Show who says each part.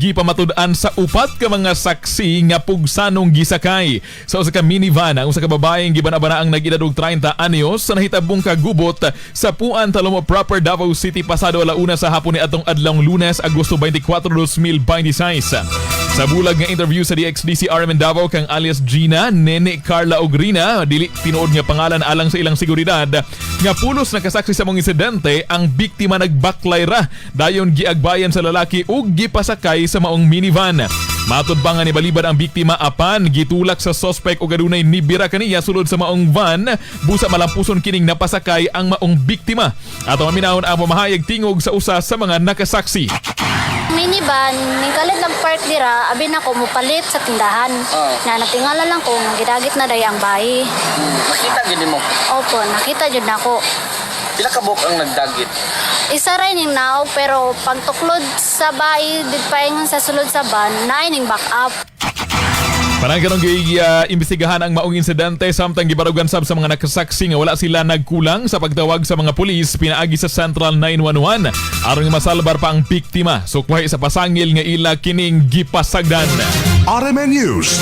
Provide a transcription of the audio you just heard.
Speaker 1: Gipamatud-an sa upat ka mga saksi nga pugsanong gisakay sa usa ka minivan ang usa ka babaeng gibana-bana ang nag-edad og 30 anyos sa nahitabong kagubot sa Puan, Talomo Proper, Davao City pasado 1:00 sa hapon ni atong adlawng Lunes, Agosto 24, 2026. Sa bulag nga interview sa DXDC RMN Davao kang alias Gina, Nene, Carla ug Rina, dili tinuod nga pangalan alang sa ilang seguridad, nga pulos nakasaksi sa maong insidente, ang biktima nagbaklay ra dayon giagbayan sa lalaki ug gipasakay sa maong minivan. Matod pa nga nibalibad ang biktima apan gitulak sa suspect ug adunay nibira kaniya sulod sa maong van busa malampuson kining napasakay ang maong biktima. Ato maminawon ang pamahayag tingog sa usa sa mga nakasaksi.
Speaker 2: Minivan, ning kalit lang park dira, abi na ko mupalit sa tindahan. Na natingala lang ko, nga gidagit na day ang bayi.
Speaker 3: Nakita gid mo?
Speaker 2: Opo, nakita jud nako.
Speaker 3: Pila ka buok ang nagdagit?
Speaker 2: Isa ra ning naog, pero pagtuklod sa bayi, did paingon sa sulod sa van, naay ning back up.
Speaker 1: Panang karong gi imbestigahan ang maong insidente samtang gibarugan sab sa mga nakasaksi nga wala sila nagkulang sa pagtawag sa mga pulis pinaagi sa Central 911 aron nga masalbar pa ang biktima sukwahi sa pasangil nga ila kining gipasagdan.
Speaker 4: RMN News.